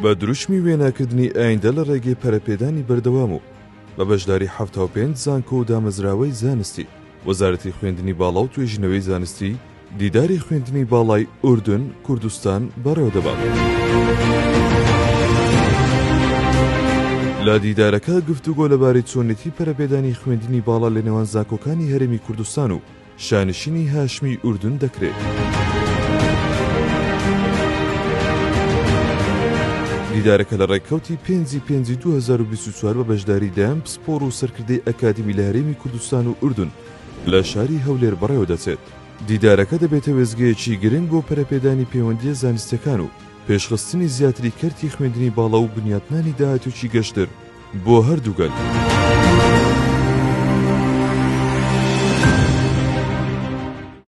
بە دروشمی وێناکردنی ئایندە لە ڕێگەی پەرەپێدانی بەردەوام و بە بەشداری 75 زانکۆ و دامەزراوەی زانستی، وەزارەتی خوێندنی باڵا و توێژینەوەی زانستی دیداری خوێندنی باڵای ئوردن کوردستان بەڕێوەدەبات. لە دیدارەکە گفتوگۆ لەبارەی چۆنێتی پەرەپێدانی خوێندنی باڵا لە نێوان زانکۆکانی هەرێمی کوردستان و شانشینی هاشمی ئوردن دەکرێت. دیدارەکە لە ڕێککەوتی پێنجی پێنجی 2024 بە بەشداری دەیان پسپۆڕ و سەرکردەی ئەکادیمی لە هەرێمی کوردستان و ئوردن لە شاری هەولێر بەڕێوەدەچێت. دیدارەکە دەبێتە وێستگەیەکی گرنگ بۆ پەرەپێدانی پەیوەندییە زانستییەکان و پێشخستنی زیاتری کەرتی خوێندنی باڵا و بنیاتنانی داهاتوویەکی گەشتر بۆ هەردوو گەل.